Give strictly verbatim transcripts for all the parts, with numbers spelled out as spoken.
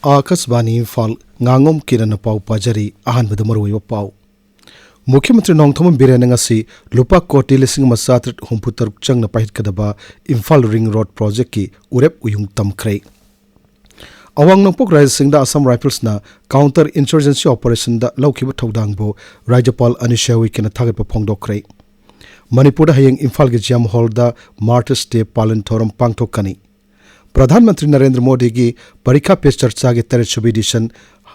ꯑꯥꯀꯥꯁꯕꯥꯅꯤ ꯏꯝꯐꯥꯜ, ꯉꯥꯉꯣꯝ ꯀꯤꯔꯟꯅ ꯄꯥꯎ ꯄꯥꯖꯔꯤ꯫ ꯑꯍꯥꯟꯕꯗ ꯃꯔꯨꯑꯣꯏꯕ ꯄꯥꯎ꯫ ꯃꯨꯈ꯭ꯌ ꯃꯟꯇ꯭ꯔꯤ ꯅꯣꯡꯊꯣꯝꯕꯝ ꯕꯤꯔꯦꯟꯅ ꯉꯁꯤ ꯂꯨꯄꯥ ꯀꯣꯇꯤ ꯂꯤꯁꯤꯡ ꯑꯃ ꯆꯥꯇ꯭ꯔꯦꯠ ꯍꯨꯝꯐꯨ ꯇꯔꯨꯛ ꯆꯪꯅ ꯄꯥꯏꯈꯠꯀꯗꯕ ꯏꯝꯐꯥꯜ ꯔꯤꯡ ꯔꯣꯗ ꯄ꯭ꯔꯣꯖꯦꯛꯀꯤ ꯎꯔꯦꯞ ꯎꯌꯨꯡ ꯇꯝꯈ꯭ꯔꯦ꯫ ꯑꯋꯥꯡ ꯅꯣꯡꯄꯣꯛ ꯔꯥꯖ꯭ꯌꯁꯤꯡꯗ ꯑꯁꯥꯝ ꯔꯥꯏꯐꯜꯁꯅ ꯀꯥꯎꯟꯇꯔ ꯏꯟꯁꯔꯖꯦꯟꯁꯤ ꯑꯣꯄꯔꯦꯁꯟꯗ ꯂꯧꯈꯤꯕ ꯊꯧꯗꯥꯡꯕꯨ ꯔꯥꯖ꯭ꯌꯄꯥꯜ ꯑꯅꯤꯁꯥ ꯎꯏꯀꯦꯅ ꯊꯥꯒꯠꯄ ꯐꯣꯡꯗꯣꯛꯈ꯭ꯔꯦ꯫ ꯃꯅꯤꯄꯨꯔꯗ ꯍꯌꯦꯡ ꯏꯝꯐꯥꯜꯒꯤ ꯖꯤꯌꯥꯝ ꯍꯣꯜꯗ ꯃꯥꯔꯇꯔꯁ ꯗꯦ ꯄꯥꯂꯟ ꯊꯧꯔꯝ ꯄꯥꯡꯊꯣꯛꯀꯅꯤ꯫ ꯄ꯭ꯔꯙꯥꯟ ꯃꯟꯇ꯭ꯔꯤ ꯅꯔꯦꯟꯗ꯭ꯔ ꯃꯣꯗꯤꯒꯤ ꯄꯔꯤꯈꯥ ꯄꯦ ꯆꯔꯆꯥꯒꯤ ꯇꯔꯦꯠ ꯁꯨꯕ ꯏꯗꯤꯁꯟ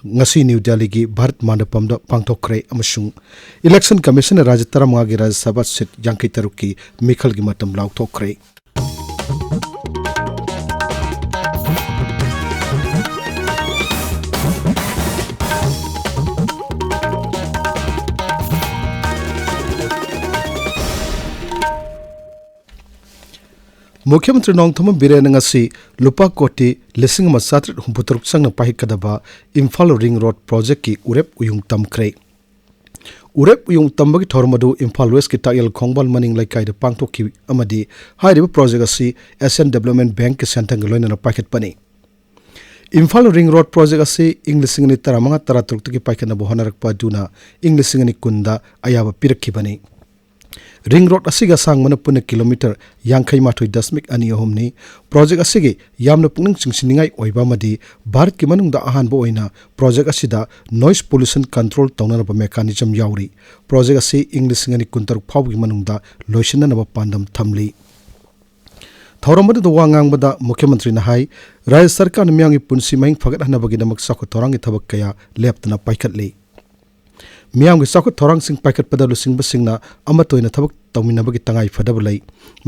ꯉꯁꯤ ꯅ꯭ꯌꯨ ꯗꯦꯜꯂꯤꯒꯤ ꯚꯥꯔꯠ ꯃꯟꯗꯄꯝꯗ ꯄꯥꯡꯊꯣꯛꯈ꯭ꯔꯦ ꯑꯃꯁꯨꯡ ꯏꯂꯦꯛꯁꯟ ꯀꯃꯤꯁꯟꯅ ꯔꯥꯖ꯭ꯌ ꯇꯔꯥꯃꯉꯥꯒꯤ ꯔꯥꯖ꯭ꯌ ꯁꯚꯥ ꯁꯤꯠ ꯌꯥꯡꯈꯩ ꯇꯔꯨꯛꯀꯤ ꯃꯤꯈꯜꯒꯤ ꯃꯇꯝ ꯂꯥꯎꯊꯣꯛꯈ꯭ꯔꯦ꯫ ꯃꯨꯈ꯭ꯌ ꯃꯟꯇ꯭ꯔꯤ ꯅꯣꯡꯊꯣꯝꯕꯝ ꯕꯤꯔꯦꯟꯅ ꯉꯁꯤ ꯂꯨꯄꯥ ꯀꯣꯇꯤ ꯂꯤꯁꯤꯡ ꯑꯃ ꯆꯥꯇ꯭ꯔꯦꯠ ꯍꯨꯝꯐꯨ ꯇꯔꯨꯛ ꯆꯪꯅ ꯄꯥꯏꯈꯠꯀꯗꯕ ꯏꯝꯐꯥꯜ ꯔꯤꯡ ꯔꯣꯗ ꯄ꯭ꯔꯣꯖꯦꯛꯀꯤ ꯎꯔꯦꯞ ꯎꯌꯨꯡ ꯇꯝꯈ꯭ꯔꯦ꯫ ꯎꯔꯦꯞ ꯎꯌꯨꯡ ꯇꯝꯕꯒꯤ ꯊꯧꯔꯝ ꯑꯗꯨ ꯏꯝꯐꯥꯜ ꯋꯦꯁꯀꯤ ꯇꯥꯛꯌꯦꯜ ꯈꯣꯡꯕꯥꯜ ꯃꯅꯤꯡ ꯂꯩꯀꯥꯏꯗ ꯄꯥꯡꯊꯣꯛꯈꯤ ꯑꯃꯗꯤ ꯍꯥꯏꯔꯤꯕ ꯄ꯭ꯔꯣꯖꯦꯛ ꯑꯁꯤ ꯑꯦꯁꯤꯌꯥꯟ ꯗꯤꯕꯦꯂꯞꯃꯦꯟ ꯕꯦꯡꯛꯀꯤ ꯁꯦꯟꯊꯪꯒ ꯂꯣꯏꯅꯅ ꯄꯥꯏꯈꯠꯄꯅꯤ꯫ ꯏꯝꯐꯥꯜ ꯔꯤꯡ ꯔꯣꯗ ꯄ꯭ꯔꯣꯖꯦꯛ ꯑꯁꯤ ꯏꯪ ꯂꯤꯁꯤꯡ ꯑꯅꯤ ꯇꯔꯥꯃꯉꯥ ꯇꯔꯥꯇꯔꯨꯛꯇꯒꯤ ꯄꯥꯏꯈꯠꯅꯕ ꯍꯣꯠꯅꯔꯛꯄ ꯑꯗꯨꯅ ꯏꯪ ꯂꯤꯁꯤꯡ ꯑꯅꯤ ꯀꯨꯟꯗ ꯑꯌꯥꯕ ꯄꯤꯔꯛꯈꯤꯕꯅꯤ꯫ ꯔꯤꯡ ꯔꯣꯗ ꯑꯁꯤꯒꯤ ꯑꯁꯥꯡꯕꯅ ꯄꯨꯟꯅ ꯀꯤꯂꯣꯃꯤꯇꯔ ꯌꯥꯡꯈꯩ ꯃꯥꯊꯣꯏ ꯗꯁꯃꯤꯛ ꯑꯅꯤ ꯑꯍꯨꯝꯅꯤ꯫ ꯄ꯭ꯔꯣꯖꯦꯛ ꯑꯁꯤꯒꯤ ꯌꯥꯝꯅ ꯄꯨꯛꯅꯤꯡ ꯆꯤꯡꯁꯤꯟꯅꯤꯡꯉꯥꯏ ꯑꯣꯏꯕ ꯑꯃꯗꯤ ꯚꯥꯔꯠꯀꯤ ꯃꯅꯨꯡꯗ ꯑꯍꯥꯟꯕ ꯑꯣꯏꯅ ꯄ꯭ꯔꯣꯖꯦꯛ ꯑꯁꯤꯗ ꯅꯣꯏꯁ ꯄꯣꯂꯨꯁꯟ ꯀꯟꯇ꯭ꯔꯣꯜ ꯇꯧꯅꯅꯕ ꯃꯦꯀꯥꯅꯤꯖꯝ ꯌꯥꯎꯔꯤ꯫ ꯄ꯭ꯔꯣꯖꯦꯛ ꯑꯁꯤ ꯏꯪ ꯂꯤꯁꯤꯡ ꯑꯅꯤ ꯀꯨꯟꯇꯔꯨꯛ ꯐꯥꯎꯕꯒꯤ ꯃꯅꯨꯡꯗ ꯂꯣꯏꯁꯤꯟꯅꯅꯕ ꯄꯥꯟꯗꯝ ꯊꯝꯂꯤ꯫ ꯊꯧꯔꯝ ꯑꯗꯨꯗ ꯋꯥ ꯉꯥꯡꯕꯗ ꯃꯨꯈ꯭ꯌ ꯃꯟꯇ꯭ꯔꯤꯅ ꯍꯥꯏ, ꯔꯥꯖ꯭ꯌ ꯁꯔꯀꯥꯔꯅ ꯃꯤꯌꯥꯝꯒꯤ ꯄꯨꯟꯁꯤ ꯃꯍꯤꯡ ꯐꯒꯠꯍꯟꯅꯕꯒꯤꯗꯃꯛ ꯆꯥꯎꯈꯠ ꯊꯧꯔꯥꯡꯒꯤ ꯊꯕꯛ ꯀꯌꯥ ꯂꯦꯞꯇꯅ ꯄꯥꯏꯈꯠꯂꯤ꯫ ꯃꯤꯌꯥꯝꯒꯤ ꯆꯥꯎꯈꯠ ꯊꯧꯔꯥꯡꯁꯤꯡ ꯄꯥꯏꯈꯠꯄꯗ ꯂꯨꯆꯤꯡꯕꯁꯤꯡꯅ ꯑꯃꯠꯇ ꯑꯣꯏꯅ ꯊꯕꯛ ꯇꯧꯃꯤꯟꯅꯕꯒꯤ ꯇꯉꯥꯏ ꯐꯗꯕ ꯂꯩ꯫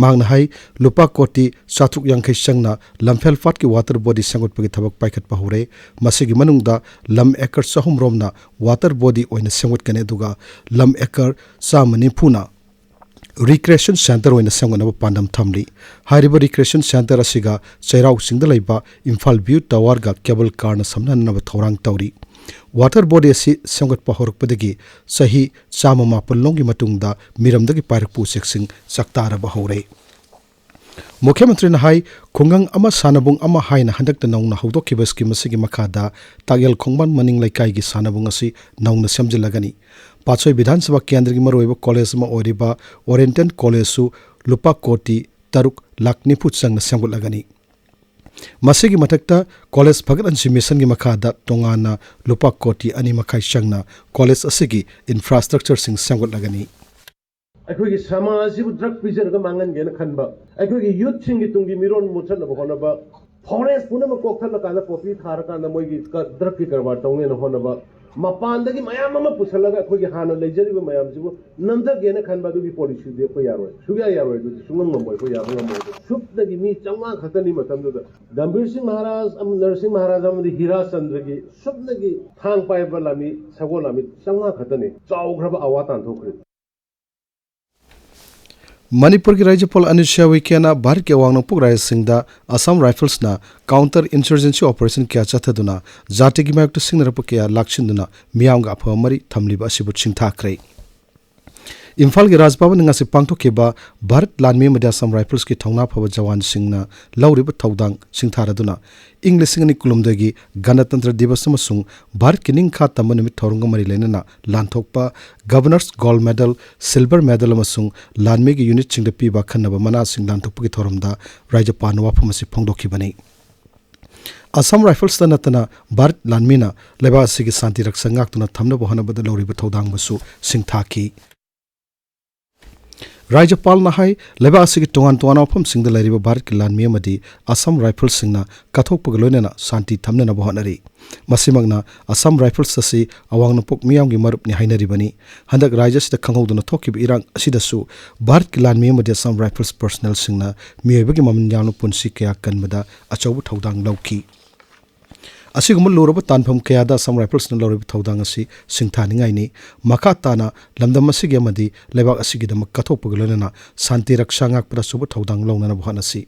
ꯃꯍꯥꯛꯅ ꯍꯥꯏ, ꯂꯨꯄꯥ ꯀꯣꯇꯤ ꯆꯥꯇ꯭ꯔꯨꯛ ꯌꯥꯡꯈꯩ ꯆꯪꯅ ꯂꯝꯐꯦꯜ ꯄꯥꯠꯀꯤ ꯋꯥꯇꯔ ꯕꯣꯗꯤ ꯁꯦꯝꯒꯠꯄꯒꯤ ꯊꯕꯛ ꯄꯥꯏꯈꯠꯄ ꯍꯧꯔꯦ꯫ ꯃꯁꯤꯒꯤ ꯃꯅꯨꯡꯗ ꯂꯝ ꯑꯦꯀꯔ ꯆꯍꯨꯝ ꯔꯣꯝꯅ ꯋꯥꯇꯔ ꯕꯣꯗꯤ ꯑꯣꯏꯅ ꯁꯦꯝꯒꯠꯀꯅꯤ, ꯑꯗꯨꯒ ꯂꯝ ꯑꯦꯀꯔ ꯆꯥꯝꯃ ꯅꯤꯐꯨꯅ ꯔꯤꯀ꯭ꯔꯤꯌꯦꯁꯟ ꯁꯦꯟꯇꯔ ꯑꯣꯏꯅ ꯁꯦꯝꯒꯠꯅꯕ ꯄꯥꯟꯗꯝ ꯊꯝꯂꯤ꯫ ꯍꯥꯏꯔꯤꯕ ꯔꯤꯀ꯭ꯔꯤꯌꯦꯁꯟ ꯁꯦꯟꯇꯔ ꯑꯁꯤꯒ ꯆꯩꯔꯥꯎ ꯆꯤꯡꯗ ꯂꯩꯕ ꯏꯝꯐꯥꯜ ꯚ꯭ꯌꯨ ꯇꯋꯥꯔꯒ ꯀꯦꯕꯜ ꯀꯥꯔꯅ ꯁꯝꯅꯍꯟꯅꯕ ꯊꯧꯔꯥꯡ ꯇꯧꯔꯤ꯫ ꯋꯥꯇꯔ ꯕꯣꯗꯤ ꯑꯁꯤ ꯁꯦꯝꯒꯠꯄ ꯍꯧꯔꯛꯄꯗꯒꯤ ꯆꯍꯤ ꯆꯥꯝꯃ ꯃꯥꯄꯜ ꯂꯣꯝꯒꯤ ꯃꯇꯨꯡꯗ ꯃꯤꯔꯝꯗꯒꯤ ꯄꯥꯏꯔꯛꯄ ꯎꯆꯦꯛꯁꯤꯡ ꯆꯥꯛꯇꯥꯔꯕ ꯍꯧꯔꯦ꯫ ꯃꯨꯈ꯭ꯌ ꯃꯟꯇ꯭ꯔꯤꯅ ꯍꯥꯏ, ꯈꯨꯡꯒꯪ ꯑꯃ ꯁꯥꯟꯅꯕꯨꯡ ꯑꯃ ꯍꯥꯏꯅ ꯍꯟꯗꯛꯇ ꯅꯧꯅ ꯍꯧꯗꯣꯛꯈꯤꯕ ꯁ꯭ꯀꯤꯝ ꯑꯁꯤꯒꯤ ꯃꯈꯥꯗ ꯇꯥꯛꯌꯦꯜ ꯈꯣꯡꯕꯥꯟ ꯃꯅꯤꯡ ꯂꯩꯀꯥꯏꯒꯤ ꯁꯥꯟꯅꯕꯨꯡ ꯑꯁꯤ ꯅꯧꯅ ꯁꯦꯝꯖꯤꯜꯂꯒꯅꯤ꯫ ꯄꯥꯠꯁꯣꯏ ꯕꯤꯙꯥꯟ ꯁꯚꯥ ꯀꯦꯟꯗ꯭ꯔꯒꯤ ꯃꯔꯨꯑꯣꯏꯕ ꯀꯣꯂꯦꯖ ꯑꯃ ꯑꯣꯏꯔꯤꯕ ꯑꯣꯔꯤꯌꯦꯟꯇꯦꯜ ꯀꯣꯂꯦꯖꯁꯨ ꯂꯨꯄꯥ ꯀꯣꯇꯤ ꯇꯔꯨꯛ ꯂꯥꯈ ꯅꯤꯐꯨ ꯆꯪꯅ ꯁꯦꯝꯒꯠꯂꯒꯅꯤ꯫ ꯃꯁꯤꯒꯤ ꯃꯊꯛꯇ ꯀꯣꯂꯦꯖ ꯐꯒꯠꯍꯟꯁꯤ ꯃꯤꯁꯟꯒꯤ ꯃꯈꯥꯗ ꯇꯣꯉꯥꯟꯅ ꯂꯨꯄꯥ ꯀꯣꯇꯤ ꯑꯅꯤ ꯃꯈꯥꯏ ꯆꯪꯅ ꯀꯣꯂꯦꯖ ꯑꯁꯤꯒꯤ ꯏꯟꯐ꯭ꯔꯥꯁ꯭ꯇ꯭ꯔꯛꯆꯔꯁꯤꯡ ꯁꯦꯝꯒꯠꯂꯒꯅꯤ꯫ ꯑꯩꯈꯣꯏꯒꯤ ꯁꯃꯥꯖꯁꯤꯕꯨ ꯗ꯭ꯔꯒ ꯄꯤꯖꯔꯒ ꯃꯥꯡꯍꯟꯒꯦꯅ ꯈꯟꯕ, ꯑꯩꯈꯣꯏꯒꯤ ꯌꯨꯠꯁꯤꯡꯒꯤ ꯇꯨꯡꯒꯤ ꯃꯤꯔꯣꯟ ꯃꯨꯠꯊꯠꯅꯕ ꯍꯣꯠꯅꯕ, ꯐꯣꯔꯦꯁ ꯄꯨꯝꯅꯃꯛ ꯀꯣꯛꯊꯠꯂꯀꯥꯟꯗ ꯄꯣꯄꯤ ꯊꯥꯔꯀꯥꯟꯗ ꯃꯣꯏꯒꯤ ꯀ-, ꯗ꯭ꯔꯒꯀꯤ ꯀꯔꯕꯥꯔ ꯇꯧꯅꯦꯅ ꯍꯣꯠꯅꯕ, ꯃꯄꯥꯟꯗꯒꯤ ꯃꯌꯥꯝ ꯑꯃ ꯄꯨꯁꯜꯂꯒ ꯑꯩꯈꯣꯏꯒꯤ ꯍꯥꯟꯅ ꯂꯩꯖꯔꯤꯕ ꯃꯌꯥꯝꯁꯤꯕꯨ ꯅꯝꯊꯒꯦꯅ ꯈꯟꯕ ꯑꯗꯨꯒꯤ ꯄꯣꯂꯤꯁꯤꯗꯤ ꯑꯩꯈꯣꯏ ꯌꯥꯔꯣꯏ, ꯁꯨꯡꯌꯥ ꯌꯥꯔꯣꯏ, ꯑꯗꯨꯗꯤ ꯁꯨꯡꯉꯝ ꯉꯝꯃꯣꯏ, ꯑꯩꯈꯣꯏ ꯌꯥꯕ ꯉꯝꯃꯣꯏ꯫ ꯁꯨꯞꯅꯒꯤ ꯃꯤ ꯆꯥꯝꯃꯉꯥ ꯈꯛꯇꯅꯤ ꯃꯇꯝꯗꯨꯗ꯫ ꯒꯝꯚꯤꯔ ꯁꯤꯡ ꯃꯍꯥꯔꯥꯖ ꯑꯃ-, ꯅꯔꯁꯤꯡ ꯃꯍꯥꯔꯥꯖ ꯑꯃꯗꯤ ꯍꯤꯔꯥ ꯆꯟꯗ꯭ꯔꯒꯤ ꯁꯨꯞꯅꯒꯤ ꯊꯥꯡ ꯄꯥꯏꯕ ꯂꯥꯟꯃꯤ, ꯁꯒꯣꯜ ꯂꯥꯟꯃꯤ ꯆꯥꯝꯃꯉꯥ ꯈꯛꯇꯅꯤ꯫ ꯆꯥꯎꯈ꯭ꯔꯕ ꯑꯋꯥ ꯇꯥꯟꯊꯣꯛꯈ꯭ꯔꯦ꯫ ꯃꯅꯤꯄꯨꯔꯒꯤ ꯔꯥꯖ꯭ꯌꯄꯥꯜ ꯑꯅꯤꯜ ꯁꯥꯍ ꯎꯏꯀꯦꯅ ꯚꯥꯔꯠꯀꯤ ꯑꯋꯥꯡ ꯅꯣꯡꯄꯣꯛ ꯔꯥꯖ꯭ꯌꯁꯤꯡꯗ ꯑꯁꯥꯝ ꯔꯥꯏꯐꯜꯁꯅ counter insurgency operation ꯀꯌꯥ ꯆꯠꯊꯗꯨꯅ ꯖꯥꯇꯤꯒꯤ ꯃꯥꯌꯣꯛꯇ ꯁꯤꯡꯅꯔꯛꯄ ꯀꯌꯥ ꯂꯥꯛꯁꯤꯟꯗꯨꯅ ꯃꯤꯌꯥꯝꯒ ꯑꯐꯕ ꯃꯔꯤ ꯊꯝꯂꯤꯕ ꯑꯁꯤꯕꯨ ꯁꯤꯡꯊꯥꯈ꯭ꯔꯦ꯫ ꯏꯝꯐꯥꯜꯒꯤ ꯔꯥꯖ ꯚꯕꯟꯗ ꯉꯁꯤ ꯄꯥꯡꯊꯣꯛꯈꯤꯕ ꯚꯥꯔꯠ ꯂꯥꯟꯃꯤ ꯑꯃꯗꯤ ꯑꯁꯥꯝ ꯔꯥꯏꯐꯜꯁꯀꯤ ꯊꯧꯅꯥ ꯐꯕ ꯖꯋꯥꯟꯁꯤꯡꯅ ꯂꯧꯔꯤꯕ ꯊꯧꯗꯥꯡ ꯁꯤꯡꯊꯥꯔꯗꯨꯅ ꯏꯪ ꯂꯤꯁꯤꯡ ꯑꯅꯤ ꯀꯨꯟꯍꯨꯝꯗꯣꯏꯒꯤ ꯒꯅꯇꯟꯇ꯭ꯔ ꯗꯤꯕꯁ ꯑꯃꯁꯨꯡ ꯚꯥꯔꯠꯀꯤ ꯅꯤꯡꯈꯥ ꯇꯝꯕ ꯅꯨꯃꯤꯠ ꯊꯧꯔꯝꯒ ꯃꯔꯤ ꯂꯩꯅꯅ ꯂꯥꯟꯊꯣꯛꯄ, Governor's Gold Medal, Silver Medal ꯑꯃꯁꯨꯡ ꯂꯥꯟꯃꯤꯒꯤ ꯌꯨꯅꯤꯠꯁꯤꯡꯗ ꯄꯤꯕ ꯑꯈꯟꯅꯕ ꯃꯅꯥꯁꯤꯡ ꯂꯥꯟꯊꯣꯛꯄꯒꯤ ꯊꯧꯔꯝꯗ ꯔꯥꯖ꯭ꯌꯄꯥꯜꯅ ꯋꯥꯐꯝ ꯑꯁꯤ ꯐꯣꯡꯗꯣꯛꯈꯤꯕꯅꯤ꯫ ꯑꯁꯥꯝ ꯔꯥꯏꯐꯜꯁꯇ ꯅꯠꯇꯅ ꯚꯥꯔꯠ ꯂꯥꯟꯃꯤꯅ ꯂꯩꯕꯥꯛ ꯑꯁꯤꯒꯤ ꯁꯥꯟꯇꯤ ꯔꯛꯁꯥ ꯉꯥꯛꯇꯨꯅ ꯊꯝꯅꯕ ꯍꯣꯠꯅꯕꯗ ꯂꯧꯔꯤꯕ ꯊꯧꯗꯥꯡꯕꯨꯁꯨ ꯁꯤꯡꯊꯥꯈꯤ꯫ ꯔꯥꯖ꯭ꯌꯄꯥꯜꯅ ꯍꯥꯏ, ꯂꯩꯕꯥꯛ ꯑꯁꯤꯒꯤ ꯇꯣꯉꯥꯟ ꯇꯣꯉꯥꯟꯕ ꯃꯐꯝꯁꯤꯡꯗ ꯂꯩꯔꯤꯕ ꯚꯥꯔꯠꯀꯤ ꯂꯥꯟꯃꯤ ꯑꯃꯗꯤ ꯑꯁꯥꯝ ꯔꯥꯏꯐꯜꯁꯤꯡꯅ ꯀꯠꯊꯣꯛꯄꯒ ꯂꯣꯏꯅꯅ ꯁꯥꯟꯇꯤ ꯊꯝꯅꯅꯕ ꯍꯣꯠꯅꯔꯤ꯫ ꯃꯁꯤꯃꯛꯅ ꯑꯁꯥꯝ ꯔꯥꯏꯐꯜꯁ ꯑꯁꯤ ꯑꯋꯥꯡ ꯅꯣꯡꯄꯣꯛ ꯃꯤꯌꯥꯝꯒꯤ ꯃꯔꯨꯞꯅꯤ ꯍꯥꯏꯅꯔꯤꯕꯅꯤ꯫ ꯍꯟꯗꯛ ꯔꯥꯖ꯭ꯌ ꯑꯁꯤꯗ ꯈꯪꯍꯧꯗꯅ ꯊꯣꯛꯈꯤꯕ ꯏꯔꯥꯡ ꯑꯁꯤꯗꯁꯨ ꯚꯥꯔꯠꯀꯤ ꯂꯥꯟꯃꯤ ꯑꯃꯗꯤ ꯑꯁꯥꯝ ꯔꯥꯏꯐꯜꯁ ꯄꯔꯁꯅꯦꯜꯁꯤꯡꯅ ꯃꯤꯑꯣꯏꯕꯒꯤ ꯃꯃꯜ ꯌꯥꯝꯅ ꯄꯨꯟꯁꯤ ꯀꯌꯥ ꯀꯟꯕꯗ ꯑꯆꯧꯕ ꯊꯧꯗꯥꯡ ꯂꯧꯈꯤ꯫ ꯑꯁꯤꯒꯨꯝꯕ ꯂꯨꯔꯕ ꯇꯥꯟꯐꯝ ꯀꯌꯥꯗ ꯑꯁꯥꯝ ꯔꯥꯏꯐꯜꯁꯅ ꯂꯧꯔꯤꯕ ꯊꯧꯗꯥꯡ ꯑꯁꯤ ꯁꯤꯡꯊꯥꯅꯤꯡꯉꯥꯏꯅꯤ꯫ ꯃꯈꯥ ꯇꯥꯅ ꯂꯝꯗꯝ ꯑꯁꯤꯒꯤ ꯑꯃꯗꯤ ꯂꯩꯕꯥꯛ ꯑꯁꯤꯒꯤꯗꯃꯛ ꯀꯠꯊꯣꯛꯄꯒ ꯂꯣꯏꯅꯅ ꯁꯥꯟꯇꯤ ꯔꯛꯁꯥ ꯉꯥꯛꯄꯗ ꯑꯆꯧꯕ ꯊꯧꯗꯥꯡ ꯂꯧꯅꯅꯕ ꯍꯣꯠꯅꯁꯤ꯫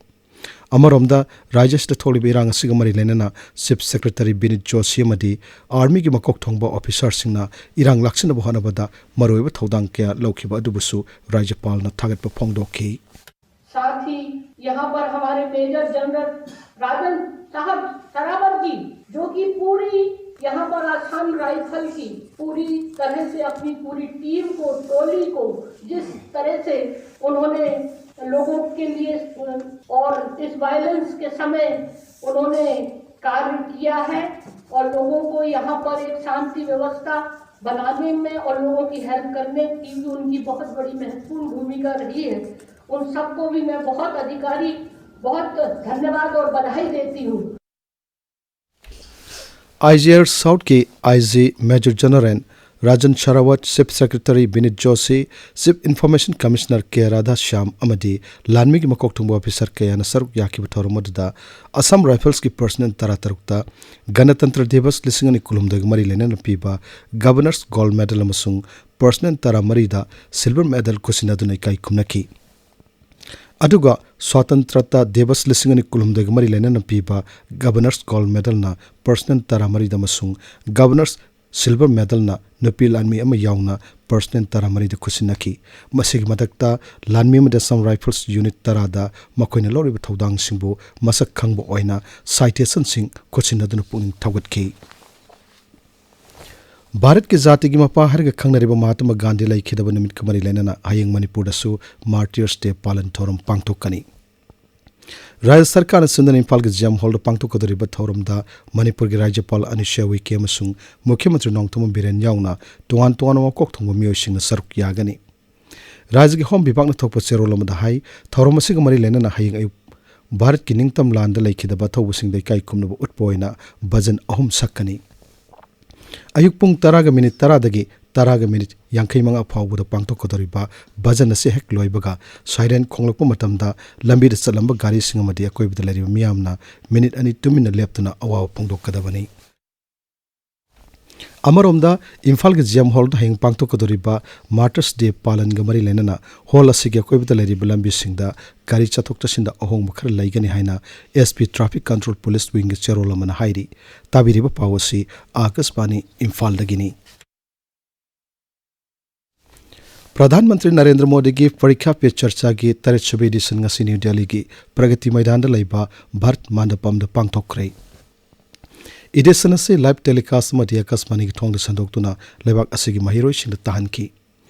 ꯑꯃꯔꯣꯝꯗ, ꯔꯥꯖ꯭ꯌ ꯑꯁꯤꯗ ꯊꯣꯛꯂꯤꯕ ꯏꯔꯥꯡ ꯑꯁꯤꯒ ꯃꯔꯤ ꯂꯩꯅꯅ Chief Secretary ꯕꯤꯅꯤꯠ ꯖꯣꯁꯤ ꯑꯃꯗꯤ ꯑꯥꯔꯃꯤꯒꯤ ꯃꯀꯣꯛ ꯊꯣꯡꯕ ꯑꯣꯐꯤꯁꯥꯔꯁꯤꯡꯅ ꯏꯔꯥꯡ ꯂꯥꯛꯁꯤꯟꯅꯕ ꯍꯣꯠꯅꯕꯗ ꯃꯔꯨꯑꯣꯏꯕ ꯊꯧꯗꯥꯡ ꯀꯌꯥ ꯂꯧꯈꯤꯕ ꯑꯗꯨꯕꯨꯁꯨ ꯔꯥꯖ꯭ꯌꯄꯥꯜꯅ ꯊꯥꯒꯠꯄ ꯐꯣꯡꯗꯣꯛꯈꯤ꯫ साथ ही यहाँ पर हमारे मेजर जनरल राजन साहब सरावर जी, जो कि पूरी यहाँ पर आसाम राइफल की पूरी तरह से अपनी पूरी टीम को, टोली को, जिस तरह से उन्होंने लोगों के लिए, अ, और इस वायलेंस के समय उन्होंने कार्य किया है और लोगों को यहाँ पर एक शांति व्यवस्था बनाने में और लोगों की हेल्प करने की भी उनकी बहुत बड़ी महत्वपूर्ण भूमिका रही है। उन सबको भी मैं बहुत अधिकारी, बहुत धन्यवाद और बधाई देती हूँ। ꯑꯥꯏ ꯖꯤ ꯑꯥꯔ ꯁꯥꯎꯠꯀꯤ I G major general Rajan Sarawat, chief secretary Vineet Joshi, chief information commissioner K Radhashyam ꯑꯃꯗꯤ ꯂꯥꯟꯃꯤꯒꯤ ꯃꯀꯣꯛ ꯊꯣꯡꯕ ꯑꯣꯐꯤꯁꯔ ꯀꯌꯥꯅ ꯁꯔꯨꯛ ꯌꯥꯈꯤꯕ ꯊꯧꯔꯝ ꯑꯗꯨꯗ ꯑꯁꯥꯝ ꯔꯥꯏꯐꯜꯁꯀꯤ ꯄꯔꯁꯅꯦꯜ ꯇꯔꯥ ꯇꯔꯨꯛꯇ ꯒꯅꯇꯟꯇ꯭ꯔ ꯗꯤꯕꯁ ꯂꯤꯁꯤꯡ ꯑꯅꯤ ꯀꯨꯟꯍꯨꯝꯗꯣꯏꯒ ꯃꯔꯤ ꯂꯩꯅꯅ ꯄꯤꯕ ꯒꯕꯔꯅꯔꯁ ꯒꯣꯜꯗ ꯃꯦꯗꯜ ꯑꯃꯁꯨꯡ ꯄꯔꯁꯅꯦꯜ ꯇꯔꯥ ꯃꯔꯤꯗ ꯁꯤꯜꯚꯔ ꯃꯦꯗꯜ ꯈꯨꯠꯁꯤꯟꯅꯗꯨꯅ ꯏꯀꯥꯏ ꯈꯨꯝꯅꯈꯤ꯫ ꯑꯗꯨꯒ ꯁ꯭ꯋꯥꯇꯟꯇ꯭ꯔꯇ ꯗꯤꯕꯁ ꯂꯤꯁꯤꯡ ꯑꯅꯤ ꯀꯨꯟꯍꯨꯝꯗꯣꯏꯒ ꯃꯔꯤ ꯂꯩꯅꯅ ꯄꯤꯕ ꯒꯕꯔꯅꯔꯁ ꯒꯣꯜꯗ ꯃꯦꯗꯜꯅ ꯄꯔꯁꯅꯦꯜ ꯇꯔꯥꯃꯔꯤꯗ ꯑꯃꯁꯨꯡ ꯒꯕꯔꯅꯔꯁ ꯁꯤꯜꯚꯔ ꯃꯦꯗꯜꯅ ꯅꯨꯄꯤ ꯂꯥꯟꯃꯤ ꯑꯃ ꯌꯥꯎꯅ ꯄꯔꯁꯅꯦꯜ ꯇꯔꯥꯃꯔꯤꯗ ꯈꯨꯠꯁꯤꯟꯅꯈꯤ꯫ ꯃꯁꯤꯒꯤ ꯃꯊꯛꯇ ꯂꯥꯟꯃꯤ ꯑꯃꯗꯤ ꯑꯁꯥꯝ ꯔꯥꯏꯐꯜꯁ ꯌꯨꯅꯤꯠ ꯇꯔꯥꯗ ꯃꯈꯣꯏꯅ ꯂꯧꯔꯤꯕ ꯊꯧꯗꯥꯡꯁꯤꯡꯕꯨ ꯃꯁꯛ ꯈꯪꯕ ꯑꯣꯏꯅ ꯁꯥꯏꯇꯦꯁꯟꯁꯤꯡ ꯈꯨꯠꯁꯤꯟꯅꯗꯨꯅ ꯄꯨꯛꯅꯤꯡ ꯊꯧꯒꯠꯈꯤ꯫ ꯚꯥꯔꯠꯀꯤ ꯖꯥꯇꯤꯒꯤ ꯃꯄꯥ ꯍꯥꯏꯔꯒ ꯈꯪꯅꯔꯤꯕ ꯃꯍꯥꯇꯃꯥ ꯒꯥꯟꯙꯤ ꯂꯩꯈꯤꯗꯕ ꯅꯨꯃꯤꯠꯀ ꯃꯔꯤ ꯂꯩꯅꯅ ꯍꯌꯦꯡ ꯃꯅꯤꯄꯨꯔꯗꯁꯨ ꯃꯥꯔꯇꯤꯌꯔꯁ ꯗꯦ ꯄꯥꯂꯟ ꯊꯧꯔꯝ ꯄꯥꯡꯊꯣꯛꯀꯅꯤ꯫ ꯔꯥꯖ꯭ꯌ ꯁꯔꯀꯥꯔꯅ ꯁꯤꯟꯗꯨꯅ ꯏꯝꯐꯥꯜꯒꯤ ꯖꯤ ꯑꯦꯝ ꯍꯣꯜꯗ ꯄꯥꯡꯊꯣꯛꯀꯗꯧꯔꯤꯕ ꯊꯧꯔꯝꯗ ꯃꯅꯤꯄꯨꯔꯒꯤ ꯔꯥꯖ꯭ꯌꯄꯥꯜ ꯑꯅꯤꯁꯨꯌꯥ ꯎꯏꯀꯦ ꯑꯃꯁꯨꯡ ꯃꯨꯈ꯭ꯌꯃꯟꯇ꯭ꯔꯤ ꯅꯣꯡꯊꯣꯝꯕꯝ ꯕꯤꯔꯦꯟ ꯌꯥꯎꯅ ꯇꯣꯉꯥꯟ ꯇꯣꯉꯥꯟꯕ ꯃꯀꯣꯛ ꯊꯣꯡꯕ ꯃꯤꯑꯣꯏꯁꯤꯡꯅ ꯁꯔꯨꯛ ꯌꯥꯒꯅꯤ꯫ ꯔꯥꯖ꯭ꯌꯒꯤ ꯍꯣꯝ ꯕꯤꯚꯥꯒꯅ ꯊꯣꯛꯄ ꯆꯦꯔꯣꯜ ꯑꯃꯗ ꯍꯥꯏ, ꯊꯧꯔꯝ ꯑꯁꯤꯒ ꯃꯔꯤ ꯂꯩꯅꯅ ꯍꯌꯦꯡ ꯑꯌꯨꯛ ꯚꯥꯔꯠꯀꯤ ꯅꯤꯡꯇꯝ ꯂꯥꯟꯗ ꯂꯩꯈꯤꯗꯕ ꯑꯊꯧꯕꯁꯤꯡꯗ ꯏꯀꯥꯏ ꯈꯨꯝꯅꯕ ꯎꯠꯄ ꯑꯣꯏꯅ ꯚꯖꯟ ꯑꯍꯨꯝ ꯁꯛꯀꯅꯤ꯫ ꯑꯌꯨꯛ ꯄꯨꯡ ꯇꯔꯥꯒ ꯃꯤꯅꯤꯠ ꯇꯔꯥꯗꯒꯤ ꯇꯔꯥꯒ ꯃꯤꯅꯤꯠ ꯌꯥꯡꯈꯩ ꯃꯉꯥ ꯐꯥꯎꯕꯗ ꯄꯥꯡꯊꯣꯛꯀꯗꯧꯔꯤꯕ ꯚꯖꯟ ꯑꯁꯤ ꯍꯦꯛ ꯂꯣꯏꯕꯒ ꯁꯥꯏꯔꯦꯟ ꯈꯣꯡꯂꯛꯄ ꯃꯇꯝꯗ ꯂꯝꯕꯤꯗ ꯆꯠꯂꯝꯕ ꯒꯥꯔꯤꯁꯤꯡ ꯑꯃꯗꯤ ꯑꯀꯣꯏꯕꯗ ꯂꯩꯔꯤꯕ ꯃꯤꯌꯥꯝꯅ ꯃꯤꯅꯤꯠ ꯑꯅꯤ ꯇꯨꯃꯤꯟꯅ ꯂꯦꯞꯇꯨꯅ ꯑꯋꯥꯕ ꯐꯣꯡꯗꯣꯛꯀꯗꯕꯅꯤ꯫ ꯑꯃꯔꯣꯝꯗ ꯏꯝꯐꯥꯜꯒꯤ ꯖꯤ ꯑꯦꯝ ꯍꯣꯜꯗ ꯍꯌꯦꯡ ꯄꯥꯡꯊꯣꯛꯀꯗꯧꯔꯤꯕ ꯃꯥꯔꯇꯔꯁ ꯗꯦ ꯄꯥꯂꯟꯒ ꯃꯔꯤ ꯂꯩꯅꯅ ꯍꯣꯜ ꯑꯁꯤꯒꯤ ꯑꯀꯣꯏꯕꯗ ꯂꯩꯔꯤꯕ ꯂꯝꯕꯤꯁꯤꯡꯗ ꯒꯥꯔꯤ ꯆꯠꯊꯣꯛ ꯆꯠꯁꯤꯟꯗ ꯑꯍꯣꯡꯕ ꯈꯔ ꯂꯩꯒꯅꯤ ꯍꯥꯏꯅ S P traffic control police ꯋꯤꯡꯒꯤ ꯆꯦꯔꯣꯜ ꯑꯃꯅ ꯍꯥꯏꯔꯤ꯫ ꯇꯥꯕꯤꯔꯤꯕ ꯄꯥꯎ ꯑꯁꯤ ꯑꯥꯀꯥꯁꯕꯥꯅꯤ ꯏꯝꯐꯥꯜꯗꯒꯤꯅꯤ꯫ ꯄ꯭ꯔꯙꯥꯟ ꯃꯟꯇ꯭ꯔꯤ ꯅꯔꯦꯟꯗ꯭ꯔ ꯃꯣꯗꯤꯒꯤ ꯄꯔꯤꯈ꯭ꯌꯥ ꯄꯦ ꯆꯔꯆꯥꯒꯤ ꯇꯔꯦꯠꯁꯨꯕ ꯏꯗꯤꯁꯟ ꯉꯁꯤ ꯅ꯭ꯌꯨ ꯗꯦꯜꯂꯤꯒꯤ ꯄ꯭ꯔꯒꯇꯤ ꯃꯩꯗꯥꯟꯗ ꯂꯩꯕ ꯚꯥꯔꯠ ꯃꯥꯟꯗꯄꯝꯗ ꯄꯥꯡꯊꯣꯛꯈ꯭ꯔꯦ꯫ ꯏꯗꯤꯁꯟ ꯑꯁꯤ ꯂꯥꯏꯚ ꯇꯦꯂꯤꯀꯥꯁ ꯑꯃꯗꯤ ꯑꯀꯥꯁꯕꯥꯅꯤꯒꯤ ꯊꯣꯡꯗ ꯁꯟꯗꯣꯛꯇꯨꯅ ꯂꯩꯕꯥꯛ ꯑꯁꯤꯒꯤ ꯃꯍꯩꯔꯣꯏꯁꯤꯡꯗ ꯇꯥꯍꯟꯈꯤ꯫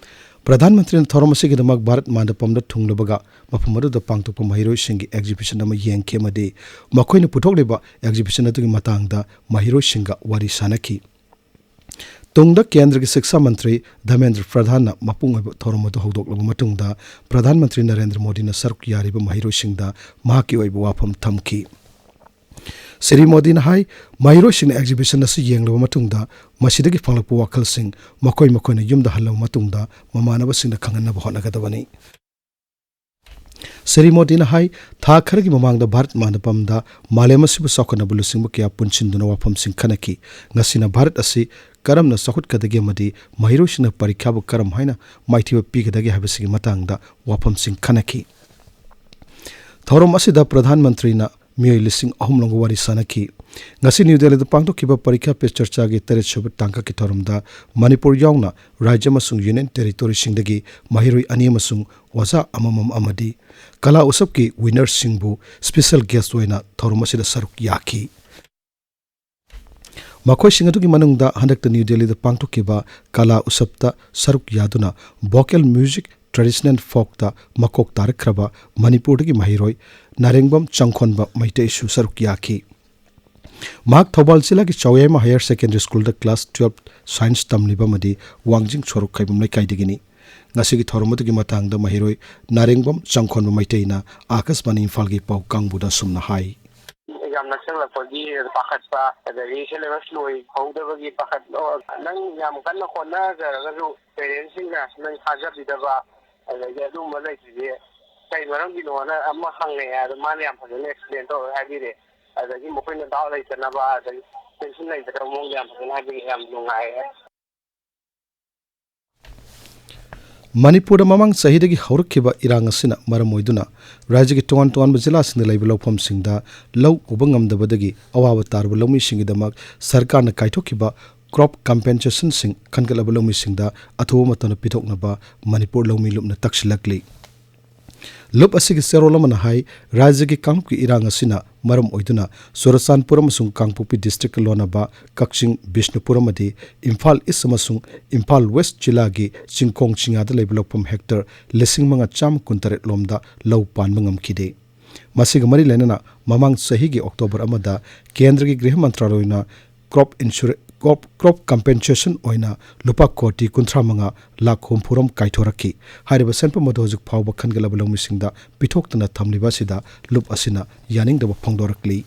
ꯄ꯭ꯔꯙꯥꯟ ꯃꯟꯇ꯭ꯔꯤꯅ ꯊꯧꯔꯝ ꯑꯁꯤꯒꯤꯗꯃꯛ ꯚꯥꯔꯠ ꯃꯥꯟꯗꯄꯝꯗ ꯊꯨꯡꯂꯕꯒ ꯃꯐꯝ ꯑꯗꯨꯗ ꯄꯥꯡꯊꯣꯛꯄ ꯃꯍꯩꯔꯣꯏꯁꯤꯡꯒꯤ ꯑꯦꯛꯖꯤꯕꯤꯁꯟ ꯑꯃ ꯌꯦꯡꯈꯤ ꯑꯃꯗꯤ ꯃꯈꯣꯏꯅ ꯄꯨꯊꯣꯛꯂꯤꯕ ꯑꯦꯛꯖꯤꯕꯤꯁꯟ ꯑꯗꯨꯒꯤ ꯃꯇꯥꯡꯗ ꯃꯍꯩꯔꯣꯏꯁꯤꯡꯒ ꯋꯥꯔꯤ ꯁꯥꯅꯈꯤ꯫ ꯇꯨꯡꯗ ꯀꯦꯟꯗ꯭ꯔꯒꯤ ꯁꯤꯛꯁꯥ ꯃꯟꯇ꯭ꯔꯤ ꯙꯔꯃꯦꯟꯗ꯭ꯔ ꯄ꯭ꯔꯙꯥꯟꯅ ꯃꯄꯨꯡ ꯑꯣꯏꯕ ꯊꯧꯔꯝ ꯑꯗꯨ ꯍꯧꯗꯣꯛꯂꯕ ꯃꯇꯨꯡꯗ, ꯄ꯭ꯔꯙꯥꯟ ꯃꯟꯇ꯭ꯔꯤ ꯅꯔꯦꯟꯗ꯭ꯔ ꯃꯣꯗꯤꯅ ꯁꯔꯨꯛ ꯌꯥꯔꯤꯕ ꯃꯍꯩꯔꯣꯏꯁꯤꯡꯗ ꯃꯍꯥꯛꯀꯤ ꯑꯣꯏꯕ ꯋꯥꯐꯝ ꯊꯝꯈꯤ꯫ ꯁ꯭ꯔꯤ ꯃꯣꯗꯤꯅ ꯍꯥꯏ, ꯃꯍꯩꯔꯣꯏꯁꯤꯡꯅ ꯑꯦꯛꯖꯤꯕꯤꯁꯟ ꯑꯁꯤ ꯌꯦꯡꯂꯕ ꯃꯇꯨꯡꯗ ꯃꯁꯤꯗꯒꯤ ꯐꯪꯂꯛꯄ ꯋꯥꯈꯜꯁꯤꯡ ꯃꯈꯣꯏ ꯃꯈꯣꯏꯅ ꯌꯨꯝꯗ ꯍꯜꯂꯕ ꯃꯇꯨꯡꯗ ꯃꯃꯥꯟꯅꯕꯁꯤꯡꯗ ꯈꯪꯍꯟꯅꯕ ꯍꯣꯠꯅꯒꯗꯕꯅꯤ꯫ ꯁ꯭ꯔꯤ ꯃꯣꯗꯤꯅ ꯍꯥꯏ, ꯊꯥ ꯈꯔꯒꯤ ꯃꯃꯥꯡꯗ ꯚꯥꯔꯠ ꯃꯥꯟꯗꯄꯝꯗ ꯃꯥꯂꯦꯝ ꯑꯁꯤꯕꯨ ꯆꯥꯎꯈꯠꯅꯕ ꯂꯨꯆꯤꯡꯕ ꯀꯌꯥ ꯄꯨꯟꯁꯤꯟꯗꯨꯅ ꯋꯥꯐꯝꯁꯤꯡ ꯈꯟꯅꯈꯤ꯫ ꯉꯁꯤꯅ ꯚꯥꯔꯠ ꯑꯁꯤ ꯀꯔꯝꯅ ꯆꯥꯎꯈꯠꯀꯗꯒꯦ ꯑꯃꯗꯤ ꯃꯍꯩꯔꯣꯏꯁꯤꯡꯅ ꯄꯔꯤꯈ꯭ꯌꯥꯕꯨ ꯀꯔꯝ ꯍꯥꯏꯅ ꯃꯥꯏꯊꯤꯕ ꯄꯤꯒꯗꯒꯦ ꯍꯥꯏꯕꯁꯤꯒꯤ ꯃꯇꯥꯡꯗ ꯋꯥꯐꯝꯁꯤꯡ ꯈꯟꯅꯈꯤ꯫ ꯊꯧꯔꯝ ꯑꯁꯤꯗ ꯄ꯭ꯔꯙꯥꯟ ꯃꯟꯇ꯭ꯔꯤꯅ ꯃꯤꯑꯣꯏ ꯂꯤꯁꯤꯡ ꯑꯍꯨꯝ ꯂꯣꯝꯒ ꯋꯥꯔꯤ ꯁꯥꯅꯈꯤ꯫ ꯉꯁꯤ ꯅ꯭ꯌꯨ ꯗꯦꯜꯂꯤꯗ ꯄꯥꯡꯊꯣꯛꯈꯤꯕ ꯄꯔꯤꯈ꯭ꯌꯥ ꯄꯦ ꯆꯔꯆꯥꯒꯤ ꯇꯔꯦꯠꯁꯨꯕ ꯇꯥꯡꯀꯛꯀꯤ ꯊꯧꯔꯝꯗ ꯃꯅꯤꯄꯨꯔ ꯌꯥꯎꯅ ꯔꯥꯖ꯭ꯌ ꯑꯃꯁꯨꯡ ꯌꯨꯅꯤꯌꯟ ꯇꯦꯔꯤꯇꯣꯔꯤꯁꯤꯡꯗꯒꯤ ꯃꯍꯩꯔꯣꯏ ꯑꯅꯤ ꯑꯃꯁꯨꯡ ꯑꯣꯖꯥ ꯑꯃꯃꯝ ꯑꯃꯗꯤ ꯀꯂꯥ ꯎꯠꯁꯞꯀꯤ ꯋꯤꯅꯔꯁꯤꯡꯕꯨ ꯁ꯭ꯄꯦꯁꯦꯜ ꯒꯦꯁ꯭ꯠ ꯑꯣꯏꯅ ꯊꯧꯔꯝ ꯑꯁꯤꯗ ꯁꯔꯨꯛ ꯌꯥꯈꯤ꯫ ꯃꯈꯣꯏꯁꯤꯡ ꯑꯗꯨꯒꯤ ꯃꯅꯨꯡꯗ ꯍꯟꯗꯛꯇ ꯅ꯭ꯌꯨ ꯗꯦꯜꯂꯤꯗ ꯄꯥꯡꯊꯣꯛꯈꯤꯕ ꯀꯂꯥ ꯎꯠꯁꯞꯇ ꯁꯔꯨꯛ ꯌꯥꯗꯨꯅ ꯚꯣꯀꯦꯜ ꯃ꯭ꯌꯨꯖꯤꯛ ꯇ꯭ꯔꯦꯗꯤꯁꯅꯦꯜ ꯐꯣꯛꯇ ꯃꯀꯣꯛ ꯇꯥꯔꯛꯈ꯭ꯔꯕ ꯃꯅꯤꯄꯨꯔꯗꯒꯤ ꯃꯍꯩꯔꯣꯏ ꯅꯥꯔꯦꯡꯕꯝ ꯆꯪꯈꯣꯟꯕ ꯃꯩꯇꯩꯁꯨ ꯁꯔꯨꯛ ꯌꯥꯈꯤ꯫ ꯃꯍꯥꯛ ꯊꯧꯕꯥꯜ ꯖꯤꯂꯥꯒꯤ ꯆꯥꯎꯌꯥꯏꯃ ꯍꯥꯌꯔ ꯁꯦꯀꯦꯟꯗꯔꯤ ꯁ꯭ꯀꯨꯜꯗ ꯀ꯭ꯂꯥꯁ ꯇꯨꯌꯦꯜꯐ ꯁꯥꯏꯟꯁ ꯇꯝꯂꯤꯕ ꯑꯃꯗꯤ ꯋꯥꯡꯖꯤꯡ ꯁꯣꯔꯣꯛ ꯈꯥꯏꯕꯝ ꯂꯩꯀꯥꯏꯗꯒꯤꯅꯤ꯫ ꯉꯁꯤꯒꯤ ꯊꯧꯔꯝ ꯑꯗꯨꯒꯤ ꯃꯇꯥꯡꯗ ꯃꯍꯩꯔꯣꯏ ꯅꯥꯔꯦꯡꯕꯝ ꯆꯪꯈꯣꯟꯕ ꯃꯩꯇꯩꯅ ꯑꯥꯀꯥꯁꯕꯥꯅꯤ ꯏꯝꯐꯥꯜꯒꯤ ꯄꯥꯎ ꯀꯥꯡꯕꯨꯗ ꯑꯁꯨꯝꯅ ꯍꯥꯏ꯫ ꯑꯦꯛꯖꯥꯝ ꯅꯛꯁꯜꯂꯛꯄꯒꯤ ꯄꯥꯈꯠꯄ, ꯑꯗꯒꯤ ꯁꯦꯂꯦꯕꯁ ꯂꯣꯏꯍꯧꯗꯕꯒꯤ ꯄꯥꯈꯠꯄ, ꯅꯪ ꯌꯥꯝ ꯀꯟꯅ ꯍꯣꯠꯅꯖꯔꯒꯁꯨ ꯄꯦꯔꯦꯟꯁꯁꯤꯡꯅ ꯅꯪ ꯊꯥꯖꯕꯤꯗꯕ, ꯑꯗꯒꯤ ꯑꯗꯨꯒꯨꯝꯕ ꯂꯩꯇ꯭ꯔꯤꯁꯦ ꯀꯩ ꯃꯔꯝꯒꯤꯅꯣꯅ ꯑꯃ ꯍꯪꯉꯛꯑꯦ꯫ ꯑꯗꯣ ꯃꯥꯅ ꯌꯥꯝ ꯐꯖꯅ ꯑꯦꯛꯁꯄ꯭ꯂꯦꯟ ꯇꯧꯔꯒ ꯍꯥꯏꯕꯤꯔꯦ꯫ ꯑꯗꯒꯤ ꯃꯈꯣꯏꯅ ꯗꯥꯎꯠ ꯂꯩꯇꯅꯕ, ꯑꯗꯒꯤ ꯇꯦꯟꯁꯟ ꯂꯩꯇꯅꯕ ꯃꯑꯣꯡꯗ ꯌꯥꯝ ꯐꯖꯅ ꯍꯥꯏꯕꯤꯔꯦ꯫ ꯌꯥꯝ ꯅꯨꯡꯉꯥꯏꯔꯦ꯫ ꯃꯅꯤꯄꯨꯔꯗ ꯃꯃꯥꯡ ꯆꯍꯤꯗꯒꯤ ꯍꯧꯔꯛꯈꯤꯕ ꯏꯔꯥꯡ ꯑꯁꯤꯅ ꯃꯔꯝ ꯑꯣꯏꯗꯨꯅ ꯔꯥꯖ꯭ꯌꯒꯤ ꯇꯣꯉꯥꯟ ꯇꯣꯉꯥꯟꯕ ꯖꯤꯂꯥꯁꯤꯡꯗ ꯂꯩꯕ ꯂꯧꯐꯝꯁꯤꯡꯗ ꯂꯧ ꯎꯕ ꯉꯝꯗꯕꯗꯒꯤ ꯑꯋꯥꯕ ꯇꯥꯔꯕ ꯂꯧꯃꯤꯁꯤꯡꯒꯤꯗꯃꯛ ꯁꯔꯀꯥꯔꯅ ꯀꯥꯏꯊꯣꯛꯈꯤꯕ ꯀ꯭ꯔꯣꯞ ꯀꯝꯄꯦꯟꯁꯦꯁꯟꯁꯤꯡ ꯈꯟꯒꯠꯂꯕ ꯂꯧꯃꯤꯁꯤꯡꯗ ꯑꯊꯨꯕ ꯃꯇꯝꯗ ꯄꯤꯊꯣꯛꯅꯕ ꯃꯅꯤꯄꯨꯔ ꯂꯧꯃꯤ ꯂꯨꯞꯅ ꯇꯛꯁꯤꯜꯂꯛꯂꯤ꯫ ꯂꯨꯞ ꯑꯁꯤꯒꯤ ꯆꯦꯔꯣꯜ ꯑꯃꯅ ꯍꯥꯏ, ꯔꯥꯖ꯭ꯌꯒꯤ ꯀꯥꯡꯂꯨꯞꯀꯤ ꯏꯔꯥꯡ ꯑꯁꯤꯅ ꯃꯔꯝ ꯑꯣꯏꯗꯨꯅ ꯆꯨꯔꯆꯥꯟꯄꯨꯔ ꯑꯃꯁꯨꯡ ꯀꯥꯡꯄꯣꯛꯄꯤ ꯗꯤꯁꯇ꯭ꯔꯤꯛꯀ ꯂꯣꯟꯅꯕ ꯀꯛꯆꯤꯡ, ꯕꯤꯁꯅꯨꯄꯨꯔ ꯑꯃꯗꯤ ꯏꯝꯐꯥꯜ ꯏꯁ ꯑꯃꯁꯨꯡ ꯏꯝꯐꯥꯜ ꯋꯦꯁ ꯖꯤꯂꯥꯒꯤ ꯆꯤꯡꯈꯣꯡ ꯆꯤꯡꯌꯥꯗ ꯂꯩꯕ ꯂꯧꯐꯝ ꯍꯦꯛꯇꯔ ꯂꯤꯁꯤꯡ ꯃꯉꯥ ꯆꯥꯝꯃ ꯀꯨꯟꯇꯔꯦꯠ ꯂꯣꯝꯗ ꯂꯧ ꯄꯥꯟꯕ ꯉꯝꯈꯤꯗꯦ꯫ ꯃꯁꯤꯒ ꯃꯔꯤ ꯂꯩꯅꯅ ꯃꯃꯥꯡ ꯆꯍꯤꯒꯤ ꯑꯣꯛꯇꯣꯕꯔ ꯑꯃꯗ ꯀꯦꯟꯗ꯭ꯔꯒꯤ ꯒ꯭ꯔꯤꯍ ꯃꯟꯇ꯭ꯔꯥꯂꯣꯏꯅ ꯀ꯭ꯔꯣꯞ ꯏꯟꯁꯨꯔꯦ-, ꯀ꯭ꯔꯣꯞ, ꯀ꯭ꯔꯣꯞ ꯀꯝꯄꯦꯟꯁꯦꯁꯟ ꯑꯣꯏꯅ ꯂꯨꯄꯥ ꯀꯣꯇꯤ ꯀꯨꯟꯊ꯭ꯔꯥ ꯃꯉꯥ ꯂꯥꯈ ꯍꯨꯝꯐꯨ ꯔꯣꯝ ꯀꯥꯏꯊꯣꯔꯛꯈꯤ꯫ ꯍꯥꯏꯔꯤꯕ ꯁꯦꯟꯐꯝ ꯑꯗꯨ ꯍꯧꯖꯤꯛ ꯐꯥꯎꯕ ꯈꯟꯒꯠꯂꯕ ꯂꯧꯃꯤꯁꯤꯡꯗ ꯄꯤꯊꯣꯛꯇꯅ ꯊꯝꯂꯤꯕ ꯑꯁꯤꯗ ꯂꯨꯞ ꯑꯁꯤꯅ ꯌꯥꯅꯤꯡꯗꯕ ꯐꯣꯡꯗꯣꯔꯛꯂꯤ꯫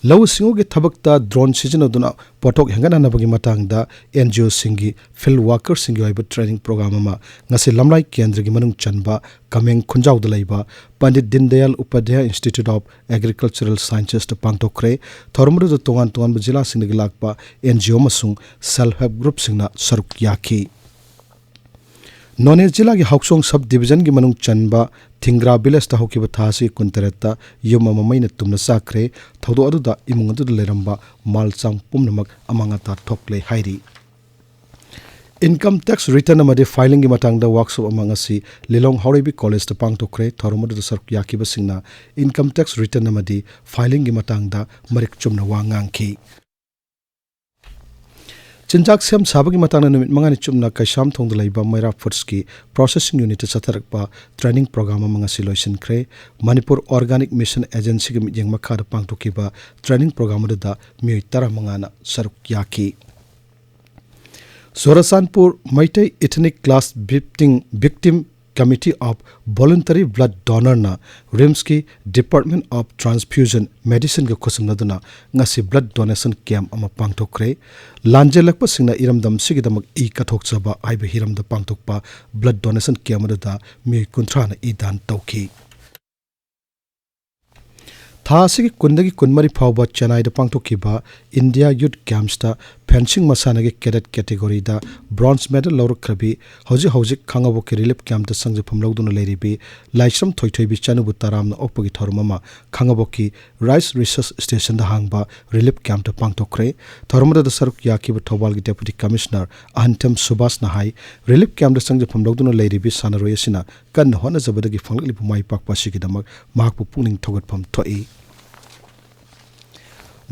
ꯂꯧꯎ ꯁꯤꯡꯎꯒꯤ ꯊꯕꯛꯇ ꯗ꯭ꯔꯣꯟ ꯁꯤꯖꯤꯟꯅꯗꯨꯅ ꯄꯣꯠꯊꯣꯛ ꯍꯦꯟꯒꯠꯍꯟꯅꯕꯒꯤ ꯃꯇꯥꯡꯗ ꯑꯦꯟ ꯖꯤ ꯑꯣꯁꯤꯡꯒꯤ ꯐꯤꯜꯗ ꯋꯥꯔꯀꯔꯁꯤꯡꯒꯤ ꯑꯣꯏꯕ ꯇ꯭ꯔꯦꯅꯤꯡ ꯄ꯭ꯔꯣꯒ꯭ꯔꯥꯝ ꯑꯃ ꯉꯁꯤ ꯂꯝꯂꯥꯏ ꯀꯦꯟꯗ꯭ꯔꯒꯤ ꯃꯅꯨꯡ ꯆꯟꯕ ꯀꯃꯦꯡ ꯈꯨꯟꯖꯥꯎꯗ ꯂꯩꯕ ꯄꯟꯗꯤꯠ ꯗꯤꯟ Dayal Upadhyay institute of agricultural ꯁꯥꯏꯟꯁꯦꯁꯇ ꯄꯥꯡꯊꯣꯛꯈ꯭ꯔꯦ꯫ ꯊꯧꯔꯝ ꯑꯗꯨꯗ ꯇꯣꯉꯥꯟ ꯇꯣꯉꯥꯟꯕ ꯖꯤꯂꯥꯁꯤꯡꯗꯒꯤ ꯂꯥꯛꯄ ꯑꯦꯟ ꯖꯤ ꯑꯣ ꯑꯃꯁꯨꯡ ꯁꯦꯜꯐ ꯍꯦꯜꯞ ꯒ꯭ꯔꯨꯞꯁꯤꯡꯅ ꯁꯔꯨꯛ ꯌꯥꯈꯤ꯫ ꯅꯣꯅꯦ ꯖꯤꯂꯥꯒꯤ ꯍꯥꯎꯁꯣꯡ ꯁꯕ ꯗꯤꯕꯤꯖꯟꯒꯤ ꯃꯅꯨꯡ ꯆꯟꯕ ꯊꯤꯡꯒ꯭ꯔꯥ ꯚꯤꯂꯦꯖꯇ ꯍꯧꯈꯤꯕ ꯊꯥ ꯑꯁꯤ ꯀꯨꯟꯇꯔꯦꯠꯇ ꯌꯨꯝ ꯑꯃ ꯃꯩꯅ ꯇꯨꯝꯅ ꯆꯥꯛꯈ꯭ꯔꯦ꯫ ꯊꯧꯗꯣꯛ ꯑꯗꯨꯗ ꯏꯃꯨꯡ ꯑꯗꯨꯗ ꯂꯩꯔꯝꯕ ꯃꯥꯜ ꯆꯥꯡ ꯄꯨꯝꯅꯃꯛ ꯑꯃꯥꯡ ꯑꯇꯥ ꯊꯣꯛꯂꯦ ꯍꯥꯏꯔꯤ꯫ ꯏꯟꯀꯝ ꯇꯦꯛꯁ ꯔꯤꯇꯔꯟ ꯑꯃꯗꯤ ꯐꯥꯏꯂꯤꯡꯒꯤ ꯃꯇꯥꯡꯗ ꯋꯥꯛꯁꯣꯞ ꯑꯃ ꯉꯁꯤ ꯂꯤꯂꯣꯡ ꯍꯥꯎꯔꯩꯕꯤ ꯀꯣꯂꯦꯖꯇ ꯄꯥꯡꯊꯣꯛꯈ꯭ꯔꯦ꯫ ꯊꯧꯔꯝ ꯑꯗꯨꯗ ꯁꯔꯨꯛ ꯌꯥꯈꯤꯕꯁꯤꯡꯅ ꯏꯟꯀꯝ ꯇꯦꯛꯁ ꯔꯤꯇꯔꯟ ꯑꯃꯗꯤ ꯐꯥꯏꯂꯤꯡꯒꯤ ꯃꯇꯥꯡꯗ ꯃꯔꯤꯛ ꯆꯨꯝꯅ ꯋꯥ ꯉꯥꯡꯈꯤ꯫ ꯆꯤꯟꯖꯥꯛ ꯁꯦꯝ ꯁꯥꯕꯒꯤ ꯃꯇꯥꯡꯗ ꯅꯨꯃꯤꯠ ꯃꯉꯥꯅꯤ ꯆꯨꯞꯅ ꯀꯩꯁꯥꯝꯊꯣꯡꯗ ꯂꯩꯕ ꯃꯩꯔꯥ ꯐꯨꯗꯁꯀꯤ ꯄ꯭ꯔꯣꯁꯦꯁꯤꯡ ꯌꯨꯅꯤꯠꯇ ꯆꯠꯊꯔꯛꯄ ꯇ꯭ꯔꯦꯅꯤꯡ ꯄ꯭ꯔꯣꯒ꯭ꯔꯥꯝ ꯑꯃ ꯉꯁꯤ ꯂꯣꯏꯁꯤꯟꯈ꯭ꯔꯦ꯫ ꯃꯅꯤꯄꯨꯔ ꯑꯣꯔꯒꯥꯅꯤꯛ ꯃꯤꯁꯟ ꯑꯦꯖꯦꯟꯁꯤꯒꯤ ꯃꯤꯠꯌꯦꯡ ꯃꯈꯥꯗ ꯄꯥꯡꯊꯣꯛꯈꯤꯕ ꯇ꯭ꯔꯦꯅꯤꯡ ꯄ꯭ꯔꯣꯒ꯭ꯔꯥꯝ ꯑꯗꯨꯗ ꯃꯤꯑꯣꯏ ꯇꯔꯥꯃꯉꯥꯅ ꯁꯔꯨꯛ ꯌꯥꯈꯤ꯫ Churachandpur Meitei ethnic clash victim, victim committee of voluntary blood ꯗꯣꯅꯔꯅ ꯔꯤꯝꯁꯀꯤ ꯗꯤꯄꯥꯔꯠꯃꯦꯟ ꯑꯣꯐ ꯇ꯭ꯔꯥꯟꯁꯐ꯭ꯌꯨꯖꯟ ꯃꯦꯗꯤꯁꯤꯟꯒ ꯈꯨꯠꯁꯝꯅꯗꯨꯅ ꯉꯁꯤ ꯕ꯭ꯂꯗ ꯗꯣꯅꯦꯁꯟ ꯀꯦꯝꯞ ꯑꯃ ꯄꯥꯡꯊꯣꯛꯈ꯭ꯔꯦ꯫ ꯂꯥꯟꯖꯦꯜꯂꯛꯄꯁꯤꯡꯅ ꯏꯔꯝꯗꯝꯁꯤꯒꯤꯗꯃꯛ ꯏ ꯀꯠꯊꯣꯛꯆꯕ ꯍꯥꯏꯕ ꯍꯤꯔꯝꯗ ꯄꯥꯡꯊꯣꯛꯄ ꯕ꯭ꯂꯗ ꯗꯣꯅꯦꯁꯟ ꯀꯦꯝꯞ ꯑꯗꯨꯗ ꯃꯤꯑꯣꯏ ꯀꯨꯟꯊ꯭ꯔꯥꯅ ꯏ ꯗꯥꯟ ꯇꯧꯈꯤ꯫ ꯊꯥ ꯑꯁꯤꯒꯤ ꯀꯨꯟꯗꯒꯤ ꯀꯨꯟꯃꯔꯤ ꯐꯥꯎꯕ ꯆꯦꯟꯅꯥꯏꯗ ꯄꯥꯡꯊꯣꯛꯈꯤꯕ ꯏꯟꯗꯤꯌꯥ ꯌꯨꯠ ꯒꯦꯝꯁꯇ ꯐꯦꯟꯁꯤꯡ ꯃꯁꯥꯟꯅꯒꯤ ꯀꯦꯗꯦꯠ ꯀꯦꯇꯦꯒꯣꯔꯤꯗ ꯕ꯭ꯔꯣꯟꯖ ꯃꯦꯗꯜ ꯂꯧꯔꯛꯈ꯭ꯔꯕꯤ, ꯍꯧꯖꯤꯛ ꯍꯧꯖꯤꯛ ꯈꯥꯉꯕꯣꯛꯀꯤ ꯔꯤꯂꯤꯐ ꯀꯦꯝꯞꯇ ꯆꯪꯖꯐꯝ ꯂꯧꯗꯨꯅ ꯂꯩꯔꯤꯕꯤ ꯂꯥꯏꯁ꯭ꯔꯝ ꯊꯣꯏꯊꯣꯏꯕꯤ ꯆꯅꯨꯕꯨ ꯇꯔꯥꯝꯅ ꯑꯣꯛꯄꯒꯤ ꯊꯧꯔꯝ ꯑꯃ ꯈꯥꯉꯕꯣꯛꯀꯤ ꯔꯥꯏꯁ ꯔꯤꯁꯔꯁ ꯁ꯭ꯇꯦꯁꯟꯗ ꯍꯥꯡꯕ ꯔꯤꯂꯤꯐ ꯀꯦꯝꯞꯇ ꯄꯥꯡꯊꯣꯛꯈ꯭ꯔꯦ꯫ ꯊꯧꯔꯝ ꯑꯗꯨꯗ ꯁꯔꯨꯛ ꯌꯥꯈꯤꯕ ꯊꯧꯕꯥꯜꯒꯤ ꯗꯦꯄꯨꯇꯤ ꯀꯃꯤꯁꯅꯔ ꯑꯍꯟꯊꯦꯝ ꯁꯨꯕꯥꯁꯅ ꯍꯥꯏ, ꯔꯤꯂꯤꯐ ꯀꯦꯝꯞꯇ ꯆꯪꯖꯐꯝ ꯂꯧꯗꯨꯅ ꯂꯩꯔꯤꯕꯤ ꯁꯥꯟꯅꯔꯣꯏ ꯑꯁꯤꯅ ꯀꯟꯅ ꯍꯣꯠꯅꯖꯕꯗꯒꯤ ꯐꯪꯂꯛꯂꯤꯕ ꯃꯥꯏ ꯄꯥꯛꯄ ꯑꯁꯤꯒꯤꯗꯃꯛ ꯃꯍꯥꯛꯄꯨ ꯄꯨꯛꯅꯤꯡ ꯊꯧꯒꯠꯐꯝ ꯊꯣꯛꯏ꯫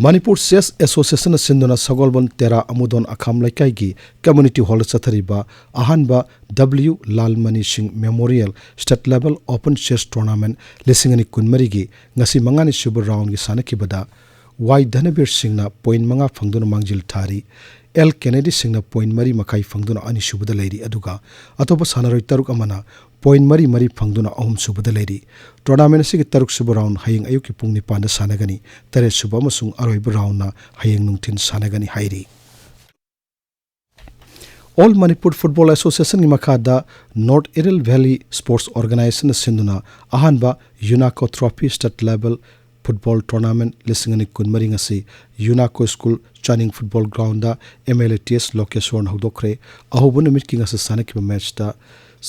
ꯃꯅꯤꯄꯨꯔ ꯆꯦꯁ ꯑꯦꯁꯣꯁꯤꯌꯦꯁꯟꯅ ꯁꯤꯟꯗꯨꯅ ꯁꯒꯣꯜꯕꯟ ꯇꯦꯔꯥ ꯑꯃꯨꯗꯣꯟ ꯑꯈꯥꯝ ꯂꯩꯀꯥꯏꯒꯤ ꯀꯝꯃ꯭ꯌꯨꯅꯤꯇꯤ ꯍꯣꯜꯗ ꯆꯠꯊꯔꯤꯕ ꯑꯍꯥꯟꯕ ꯗꯕ꯭ꯂꯤꯌꯨ ꯂꯥꯜꯃꯅꯤ ꯁꯤꯡ memorial state level open chess tournament ꯂꯤꯁꯤꯡ ꯑꯅꯤ ꯀꯨꯟꯃꯔꯤꯒꯤ ꯉꯁꯤ ꯃꯉꯥꯅꯤ ꯁꯨꯕ ꯔꯥꯎꯟꯒꯤ ꯁꯥꯟꯅꯈꯤꯕꯗ ꯋꯥꯏ ꯙꯅꯕꯤꯔ ꯁꯤꯡꯅ ꯄꯣꯏꯟꯠ ꯃꯉꯥ ꯐꯪꯗꯨꯅ ꯃꯥꯡꯖꯤꯜ ꯊꯥꯔꯤ꯫ ꯑꯦꯜ ꯀꯦꯅꯦꯗꯤ ꯁꯤꯡꯅ ꯄꯣꯏꯟꯠ ꯃꯔꯤ ꯃꯈꯥꯏ ꯐꯪꯗꯨꯅ ꯑꯅꯤꯁꯨꯕꯗ ꯂꯩꯔꯤ, ꯑꯗꯨꯒ ꯑꯇꯣꯞꯄ ꯁꯥꯟꯅꯔꯣꯏ ꯇꯔꯨꯛ ꯑꯃꯅ ꯄꯣꯏꯟꯠ ꯃꯔꯤ ꯃꯔꯤ ꯐꯪꯗꯨꯅ ꯑꯍꯨꯝꯁꯨꯕꯗ ꯂꯩꯔꯤ꯫ ꯇꯣꯔꯅꯥꯃꯦꯟꯠ ꯑꯁꯤꯒꯤ ꯇꯔꯨꯛꯁꯨꯕ ꯔꯥꯎꯟ ꯍꯌꯦꯡ ꯑꯌꯨꯛꯀꯤ ꯄꯨꯡ ꯅꯤꯄꯥꯟꯗ ꯁꯥꯟꯅꯒꯅꯤ꯫ ꯇꯔꯦꯠꯁꯨꯕ ꯑꯃꯁꯨꯡ ꯑꯔꯣꯏꯕ ꯔꯥꯎꯟꯅ ꯍꯌꯦꯡ ꯅꯨꯡꯊꯤꯜ ꯁꯥꯟꯅꯒꯅꯤ ꯍꯥꯏꯔꯤ꯫ ꯑꯣꯜ ꯃꯅꯤꯄꯨꯔ ꯐꯨꯠꯕꯣꯜ ꯑꯦꯁꯣꯁꯤꯌꯦꯁꯟꯒꯤ ꯃꯈꯥꯗ ꯅꯣꯔꯠ ꯏꯔꯤꯜ ꯚꯦꯂꯤ ꯁ꯭ꯄꯣꯔꯠꯁ ꯑꯣꯔꯒꯅꯥꯏꯖꯦꯁꯟꯅ ꯁꯤꯟꯗꯨꯅ ꯑꯍꯥꯟꯕ Yunako trophy state level football tournament ꯂꯤꯁꯤꯡ ꯑꯅꯤ ꯀꯨꯟꯃꯔꯤ ꯉꯁꯤ ꯌꯨꯅꯥꯀꯣ ꯁ꯭ꯀꯨꯜ ꯆꯥꯅꯤꯡ football ground M L A T S ꯂꯣꯀꯦꯁꯣꯔꯅ ꯍꯧꯗꯣꯛꯈ꯭ꯔꯦ꯫ ꯑꯍꯧꯕ ꯅꯨꯃꯤꯠꯀꯤ ꯉꯁꯤ ꯁꯥꯟꯅꯈꯤꯕ ꯃꯦꯠꯆꯇ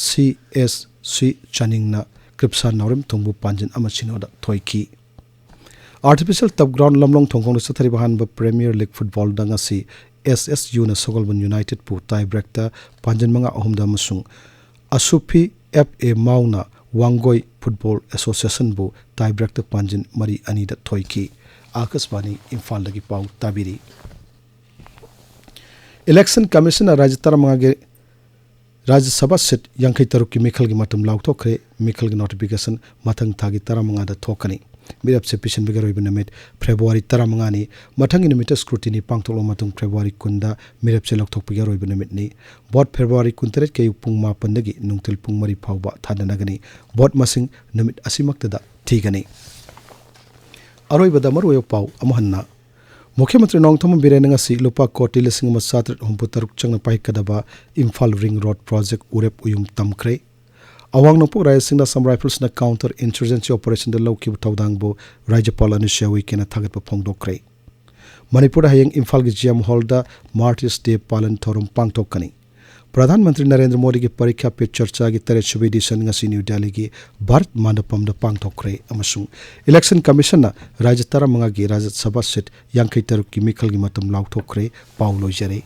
ꯁꯤ ꯑꯦꯁ ꯁꯤ ꯆꯥꯅꯤꯡꯅ ꯀ꯭ꯔꯤꯞꯁꯥ ꯅꯥꯎꯔꯦꯝꯊꯣꯡꯕꯨ ꯄꯥꯟꯖꯤꯟ ꯑꯃ ꯁꯤꯅꯣꯗ ꯊꯣꯏꯈꯤ꯫ ꯑꯥꯔꯇꯤꯐꯤꯁꯤꯌꯦꯜ ꯇꯞ ꯒ꯭ꯔꯥꯎꯟ ꯂꯝꯂꯣꯡ ꯊꯣꯡꯈꯣꯡꯗ ꯆꯠꯊꯔꯤꯕ ꯑꯍꯥꯟꯕ ꯄ꯭ꯔꯤꯃꯤꯌꯔ ꯂꯤꯒ ꯐꯨꯠꯕꯣꯜꯗ ꯉꯁꯤ ꯑꯦꯁ ꯑꯦꯁ ꯌꯨꯅ ꯁꯒꯣꯜꯕꯟ ꯌꯨꯅꯥꯏꯇꯦꯗꯄꯨ ꯇꯥꯏ ꯕ꯭ꯔꯦꯛꯇ ꯄꯥꯟꯖꯤꯟ ꯃꯉꯥ ꯑꯍꯨꯝꯗ ꯑꯃꯁꯨꯡ ꯑꯁꯨꯐꯤ ꯑꯦꯐ ꯑꯦ ꯃꯥꯎꯅ ꯋꯥꯡꯒꯣꯏ ꯐꯨꯠꯕꯣꯜ ꯑꯦꯁꯣꯁꯤꯌꯦꯁꯟꯕꯨ ꯇꯥꯏ ꯕ꯭ꯔꯦꯛꯇ ꯄꯥꯟꯖꯤꯟ ꯃꯔꯤ ꯑꯅꯤꯗ ꯊꯣꯏꯈꯤ꯫ ꯑꯥꯀꯥꯁꯕꯥꯅꯤ ꯏꯝꯐꯥꯜꯗꯒꯤ ꯄꯥꯎ ꯇꯥꯕꯤꯔꯤ꯫ ꯏꯂꯦꯛꯁꯟ ꯀꯃꯤꯁꯟꯅ ꯔꯥꯖ꯭ꯌ ꯇꯔꯥꯃꯉꯥꯒꯤ ꯔꯥꯖ꯭ꯌ ꯁꯚꯥ ꯁꯤꯠ ꯌꯥꯡꯈꯩ ꯇꯔꯨꯛꯀꯤ ꯃꯤꯈꯜꯒꯤ ꯃꯇꯝ ꯂꯥꯎꯊꯣꯛꯈ꯭ꯔꯦ꯫ ꯃꯤꯈꯜꯒꯤ ꯅꯣꯇꯤꯐꯤꯀꯦꯁꯟ ꯃꯊꯪ ꯊꯥꯒꯤ ꯇꯔꯥꯃꯉꯥꯗ ꯊꯣꯛꯀꯅꯤ꯫ ꯃꯤꯔꯦꯞꯁꯦ ꯄꯤꯁꯤꯟꯕꯒꯤ ꯑꯔꯣꯏꯕ ꯅꯨꯃꯤꯠ ꯐꯦꯕ꯭ꯔꯨꯋꯥꯔꯤ ꯇꯔꯥꯃꯉꯥꯅꯤ꯫ ꯃꯊꯪꯒꯤ ꯅꯨꯃꯤꯠꯇ ꯁ꯭ꯀ꯭ꯔꯨꯇꯤꯅꯤ ꯄꯥꯡꯊꯣꯛꯂꯕ ꯃꯇꯨꯡ ꯐꯦꯕ꯭ꯔꯨꯋꯥꯔꯤ ꯀꯨꯟꯗ ꯃꯤꯔꯦꯞꯁꯦ ꯂꯧꯊꯣꯛꯄꯒꯤ ꯑꯔꯣꯏꯕ ꯅꯨꯃꯤꯠꯅꯤ꯫ ꯚꯣꯠ ꯐꯦꯕ꯭ꯔꯨꯋꯥꯔꯤ ꯀꯨꯟꯇꯔꯦꯠꯀꯤ ꯑꯌꯨꯛ ꯄꯨꯡ ꯃꯥꯄꯟꯗꯒꯤ ꯅꯨꯡꯊꯤꯜ ꯄꯨꯡ ꯃꯔꯤ ꯐꯥꯎꯕ ꯊꯥꯗꯅꯒꯅꯤ꯫ ꯚꯣꯠ ꯃꯁꯤꯡ ꯅꯨꯃꯤꯠ ꯑꯁꯤꯃꯛꯇꯗ ꯊꯤꯒꯅꯤ꯫ ꯑꯔꯣꯏꯕꯗ ꯃꯔꯨꯑꯣꯏꯕ ꯄꯥꯎ ꯑꯃꯨꯛ ꯍꯟꯅ꯫ ꯃꯨꯈ꯭ꯌ ꯃꯟꯇ꯭ꯔꯤ ꯅꯣꯡꯊꯣꯝꯕꯝ ꯕꯤꯔꯦꯟꯅ ꯉꯁꯤ ꯂꯨꯄꯥ ꯀꯣꯇꯤ ꯂꯤꯁꯤꯡ ꯑꯃ ꯆꯥꯇ꯭ꯔꯦꯠ ꯍꯨꯝꯐꯨ ꯇꯔꯨꯛ ꯆꯪꯅ ꯄꯥꯏꯈꯠꯀꯗꯕ ꯏꯝꯐꯥꯜ ꯔꯤꯡ ꯔꯣꯗ ꯄ꯭ꯔꯣꯖꯦꯛ ꯎꯔꯦꯞ ꯎꯌꯨꯝ ꯇꯝꯈ꯭ꯔꯦ꯫ ꯑꯋꯥꯡ ꯅꯣꯡꯄꯣꯛ ꯔꯥꯏꯖꯁꯤꯡꯗ Assam Riflesꯅ counter insurgency operationꯗ ꯂꯧꯈꯤꯕ ꯊꯧꯗꯥꯡꯕꯨ ꯔꯥꯖ꯭ꯌꯄꯥꯜ ꯑꯅꯨꯁ꯭ꯌꯥ ꯎꯏꯀꯦꯅ ꯊꯥꯒꯠꯄ ꯐꯣꯡꯗꯣꯛꯈ꯭ꯔꯦ꯫ ꯃꯅꯤꯄꯨꯔꯗ ꯍꯌꯦꯡ ꯏꯝꯐꯥꯜꯒꯤ G M Hallꯗ Martyrs Day ꯄꯥꯂꯟ ꯊꯧꯔꯝ ꯄꯥꯡꯊꯣꯛꯀꯅꯤ꯫ ꯄ꯭ꯔꯙꯥꯟ ꯃꯟꯇ꯭ꯔꯤ ꯅꯔꯦꯟꯗ꯭ꯔ ꯃꯣꯗꯤꯒꯤ ꯄꯔꯤꯈ꯭ꯌꯥ ꯄꯦ ꯆꯔꯆꯥꯒꯤ ꯇꯔꯦꯠ ꯁꯨꯕ edition ꯉꯁꯤ ꯅ꯭ꯌꯨ ꯗꯦꯜꯂꯤꯒꯤ ꯚꯥꯔꯠ ꯃꯟꯗꯄꯝꯗ ꯄꯥꯡꯊꯣꯛꯈ꯭ꯔꯦ ꯑꯃꯁꯨꯡ Election Commissionꯅ ꯔꯥꯖ꯭ꯌ ꯇꯔꯥꯃꯉꯥꯒꯤ ꯔꯥꯖ꯭ꯌ ꯁꯚꯥ seat ꯌꯥꯡꯈꯩ ꯇꯔꯨꯛꯀꯤ ꯃꯤꯈꯜꯒꯤ ꯃꯇꯝ ꯂꯥꯎꯊꯣꯛꯈ꯭ꯔꯦ꯫ ꯄꯥꯎ ꯂꯣꯏꯖꯔꯦ꯫